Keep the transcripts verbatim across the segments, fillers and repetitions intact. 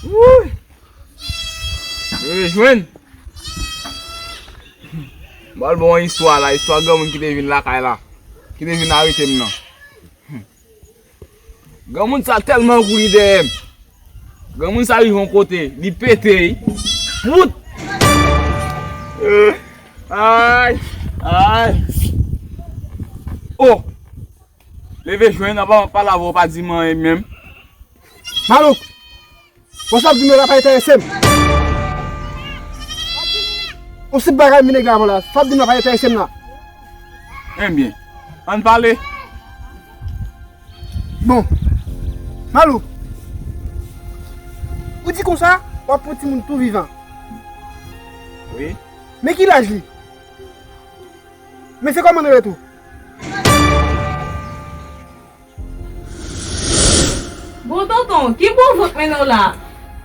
Wouy! Rejwenn. M pral ba w yon istwa la, istwa granmoun ki te vin lakay la, ki te vin arete m nan. Granmoun sa tèlman kouri dèyè m. Granmoun sa rive yon kote, li pete, wi. Pout! Ay! Ay! Oh! Leve jwenn, apa m ap pale avè w, w pa di m anyen menm. Malouk! Bon, sa w ap di m la pa enterese m. Yon senp bagay m vin regle avè w la. Sa w ap di m la pa enterese m la. Ebyen, ann pale. Bon, Malouk, ou di konsa, w ap pran timoun tou vivan. Wi. Men ki laj li? Men se kòman l rele tou? Bon, tonton, ki bon vant mennen w la?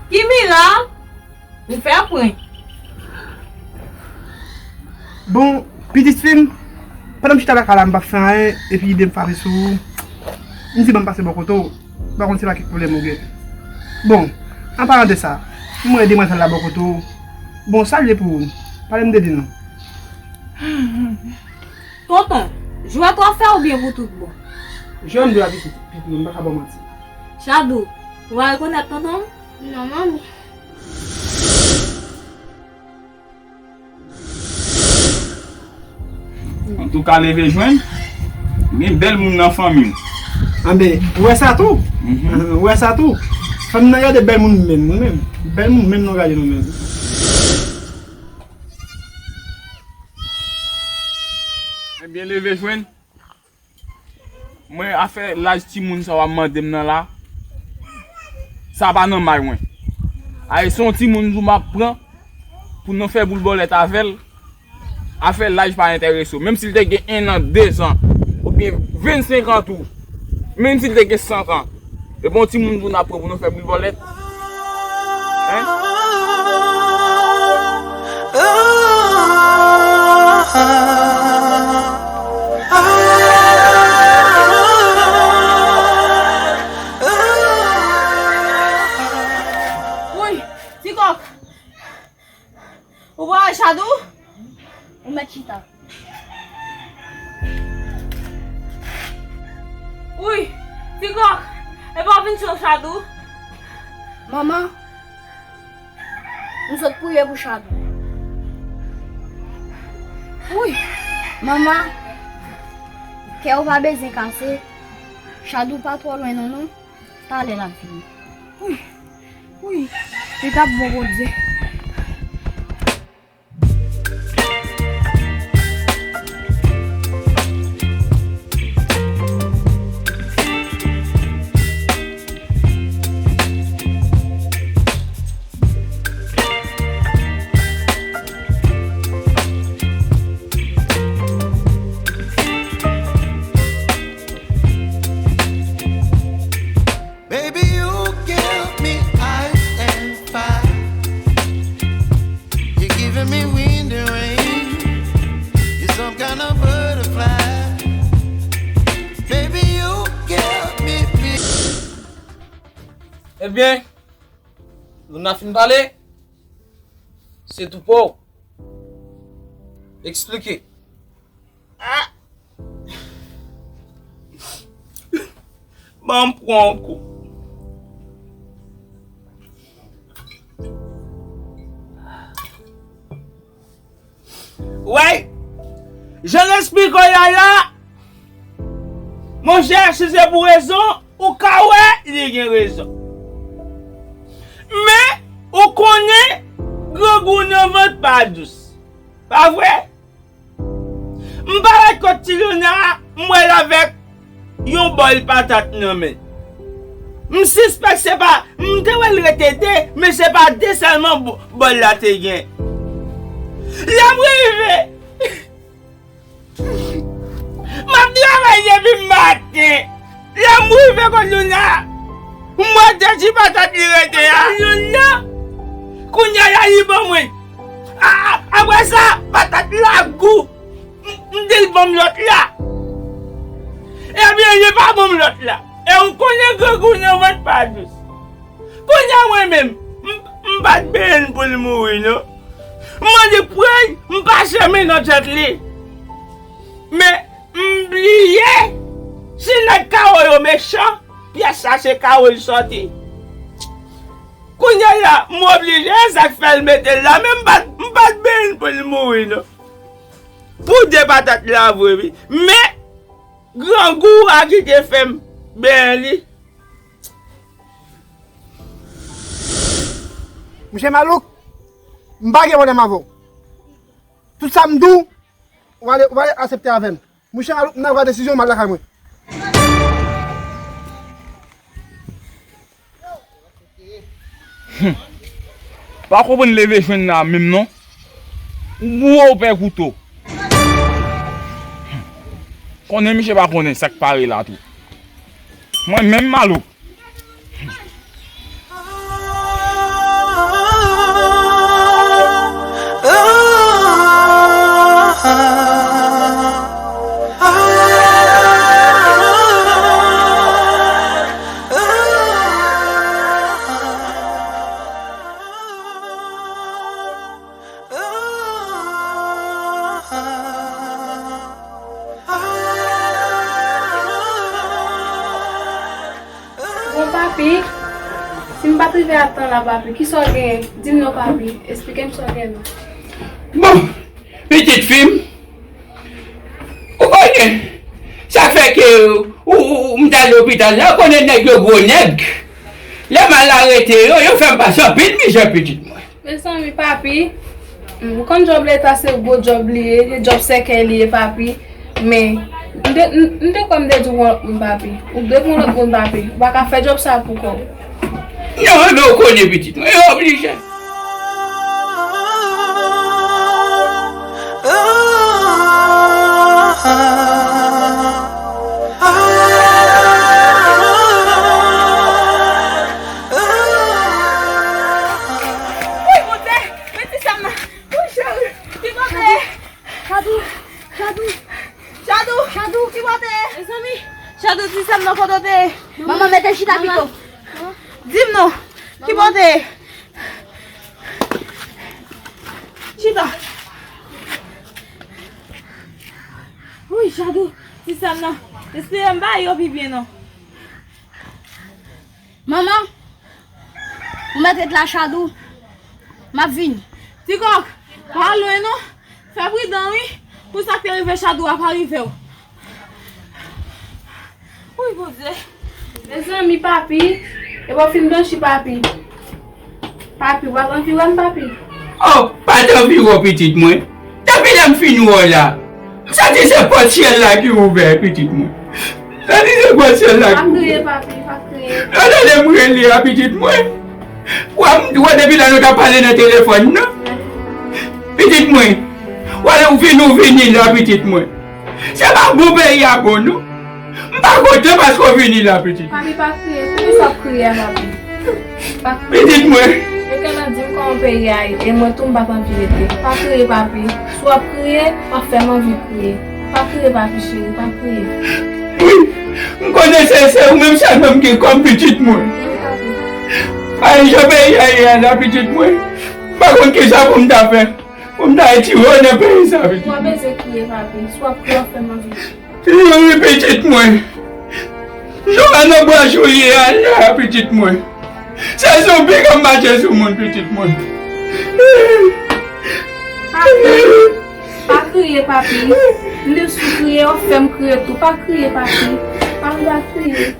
Ki mirak? Ou fè pwen. Bon, pitit fi m, pandan m chita lakay la, m p ap fè anyen, epi ide m frape sou ou. M di ban m pase bò kote w, m pa konn se pa ki pwoblèm ou gen. Bon, an palan de sa, m wè demwazèl la bò kote w. Bon, sa l ye pou ou? Pale m de li non. Tonton, jwèt w ap fè oubyen pou tout bon? Jwèt m jwe a pitit, pitit mwen, m pa ka ba w manti. Chadou, ou pa rekonèt tonton m? Non, manmi. Antouka, leve jwenn, gen bèl moun nan fanmi m. Anben, ou wè sa tou? Mhm. Ou wè sa tou? Fanmi nan gade bèl moun menm, nou menm. Bèl moun menm nou gade nou menm. Ebyen, leve jwenn. Mwen, afè laj timoun sa w ap mande m nan la, sa pa nan may mwen. Ay, se yon timoun tou m ap pran pou nou fè boul bòlèt avè l. Afè laj pa enterese w. Menm si l te gen en an, de zan, oubyen vennsenk an tou, menm si l te gen san an, e bon timoun pou n ap pran pou nou fè boul bòlèt. Hein? Woy, Ti Kòk! Ou pa wè Chadou? Ou mèt chita. Wi, Ti Kòk, epa w vin cho Chadou? Manman, m sot priye pou Chadou. Wi, manman, kè w pa bezwen kase, Chadou pa twò lwen non, non. Talè l ap vini. Wi, wi, li t ap bon Bondye. Baby, you give me ice and fire. You're giving me wind and rain. You're some kind of butterfly. Baby, you give me peace. Ebyen, Luna fin pale, se tou pou w eksplike. Ah! Ban m pran yon kou. Wey! Jan l eksplike w la la, monchè, si se pou rezon, ou ka wè li gen rezon. Men, ou konnen, grangou nan vant pa dous. Pa vre? M parèt kot Ti Luna, m wè l avèk yon bòl patat nan men. M sispèk se pa, m te wè l rete de, men se pa de sèlman bò-, bòl la te gen. Lè m rive, m ap travay depi maten. Lè m rive kot Luna, m wè de ti patat li rete a. Luna, kounye a la li ban mwen. A, a, apre sa, patat la gou. M, m di l ban m lòt la. Ebyen, li pa ban m lòt la. E ou konnen grangou nan vant pa dous. Kounye a mwen menm, M pa t benyen l pou l mouri, non. M mande pran l, m pa janm nan tèt li. Men, m bliye, si nèg Kawo yo mechan, pyès sa se Kawo l sòti. Kounye a, m oblije, sa k fè l mete l la, men m pa t, m pa t benyen l pou l mouri, non. Pou de patat la vre, wi. Men, grangou a ki te fè m benyen li. Mouche Malouk, m pa gen pwoblèm avè w. Tout sa m di w, ou pale, ou pale aksepte avè m. Mouche Malouk, m nan pran desizyon, m al lakay mwen. Hum. Pa konprann leve jwenn la menm non. Gwo pè kouto. Konnen misye pa konnen sa k pare la tou. Mwen menm Malouk. Bon, papi, si m pa t rive a tan la, papi, kisa w genyen? Di m non, papi. Esplike m sa w genyen non. Bon, pitit fi m, ou konnen, sa fè ke ou, ou, ou, m t al lopital la, ou konnen nèg yo gwo nèg. Lè m al arete yo, yo fè m pase anpil mizè, pitit mwen. Mezanmi, papi, m konn djòb leta se gwo djòb li ye, se djòb sèkèy li ye, papi. Men, m te, m, m te kwè m te di w yon lòt moun, papi. Ou te di w yon lòt moun, papi. Ou pa ka fè djòb sa pou kò w. Non, men ou konnen pitit mwen, yo oblije. Woy, Bondye, men ti sa m nan. Woy, cheri, ki kote? Chadou, Chadou. Chadou. Chadou, ki kote? Mezanmi, Chadou, ti sa m nan kote w te ye? Manman, mete chita pito. Di m non, ki kote? Chita. Woy, Chadou, ti sa m nan. Espere m ba yo pi byen non. Manman, ou mèt ret la, Chadou. M ap vini. Ti kòk, pa lwen non. Fè pridan wi. Pou sa k te rive Chadou a pa rive w. Woy, Bondye. Mezanmi, papi. Epa w fin blanchi, papi. Papi, w ap anvi wè m, papi? Oh, pa t anvi wè w, pitit mwen. Depi lè m fin wè w la, m santi se pòt syèl la ki ouvè, pitit mwen. M santi se pòt syèl la ki ouvè. Pa kriye, papi, pa kriye. Yo tande m rele a, pitit mwen. Wè m, wè depi lè nou t ap pale nan telefòn nan. Pitit mwen, wè ou vin, ou vini la, pitit mwen. Se pa bon peyi a bon, non. M pa kontan paske w vini la, pitit. Papi, pa kriye. Poukisa w ap kriye a, papi? Pa kriye. Pitit mwen. Yo genlè di m kòman peyi a ye, e mwen tou m pa t anvi rete. Pa kriye, papi. Si w ap kriye, w ap fè m anvi kriye. Pa kriye, papi cheri, pa kriye. Wi, m konnen se, se ou menm sèlman m gen kòm pitit mwen. Wi, papi. Ay, jan peyi a ye a la, pitit mwen. M pa konn kisa pou m ta fè. Pou m ta retire w nan peyi sa, pitit. Ou pa bezwen kriye, papi. Si w ap kriye, w ap fè m anvi. Wi, pitit mwen. Jan nan bwa jouye a la, pitit mwen. Se zonbi k ap mache sou moun, pitit mwen. Papi, pa kriye, papi. M di w si w kriye, w ap fè m kriye tou. Pa kriye, papi. Pa kriye.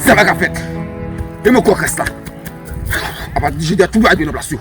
Sa pa ka fèt. E mwen kò kras la. Apati de jodi a, tout bagay dwe nan plas yo.